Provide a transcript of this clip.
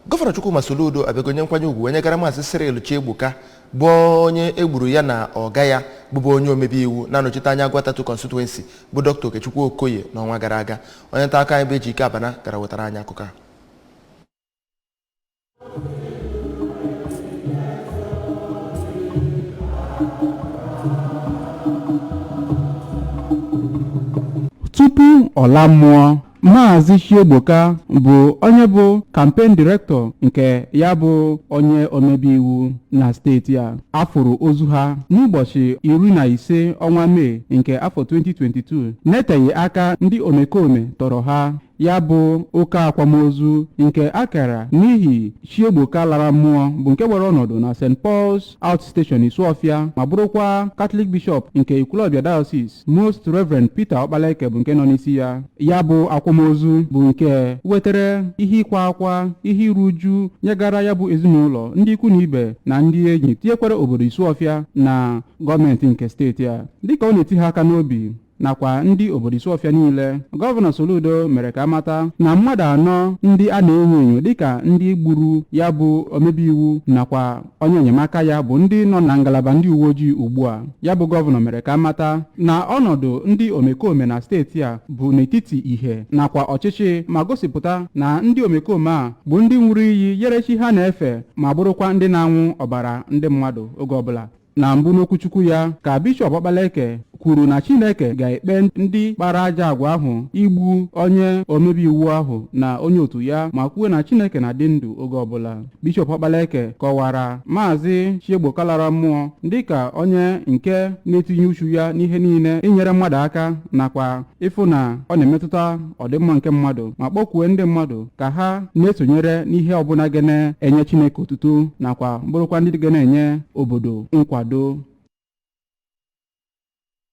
Gọvanọ Chukwuma Soludo abịago nye nkwanye ugwu wee nyegara Maazị Cyril Chiegbuka, bụ onye egburu ya na ọga ya bụbu onye omebe iwu na-anọchite anya Agụata constituency, bụ Dr. Okechukwu Okoye, n'ọnwa gara aga. Onye nta akụkọ anyị bụ Ejike Abana gara wetara anyị akụkọ a. Tupu ọ laa mmụọ, Maazị Chiegboka bụ onye bụ campaign director nke ya bụ onye omebe iwu na steeti a. Afụrụ ozu ha n'ụbọchị 15 ọnwa Mee nke afọ 2022, na-eteghị aka ndị omekome tọrọ ha. Ya bụ oke akwamozu nke akara n'ihi Chiegboka lara mmụọ bụ nke were ọnọdụ na St. Paul's Outstation, Isuọfịa, ma bụrụkwa Catholic Bishop nke Ekwulọbịa Diocese, Most Reverend Peter Okpaleke, bụ nke nọ n'isi ya. Ya bụ akwamozu bụ nke wetere ihe ịkwa akwa, ihe iru uju nyegara ya bụ ezinụlọ, ndị ikwu na ibe na ndị enyi, tinyekwara obodo Isuọfịa na gọọmenti nke steeti a. Dịka ọ na-eti ha aka n'obi nakwa ndị obodo Isuọfịa niile, Gọvanọ Soludo mere ka amata na mmadụ anọ ndị a na-enyo enyo dịka ndị gburu ya bụ omebe iwu nakwa onye enyemaka ya bụ ndị nọ na ngalaba ndị uwe ojii ugbu a. Ya bụ gọvanọ mere ka amata na ọnọdụ ndị omekome na steeti a bụ n'etiti ihe nakwa ọchịchị, ma gosipụta na ndị omekome a bụ ndị ṅụrụ iyi yerechi ha na-efe, ma bụrụkwa ndị na-anwụ ọbara ndị mmadụ oge ọbụla. Na mbụ n'okwuchukwu ya ka Bishọp Okpaleke kwuru na Chineke ga-ekpe ndị kpara aja agwa ahụ igbu onye omebe iwu ahụ na onye otu ya, ma kwuo na Chineke na-adị ndụ oge ọbụla. Bishọp Okpaleke kọwara Maazị Chiegboka lara mmụọ dịka onye nke na-etinye uchu ya n'ihe niile inyere mmadụ aka nakwa ịfụ na ọ na-emetụta ọdịmma nke mmadụ, ma kpọkwuo ndị mmadụ ka ha na-esonyere n'ihe ọbụla ga na-enye Chineke otuto nakwa bụrụkwa ndị ga na-enye obodo nkwado.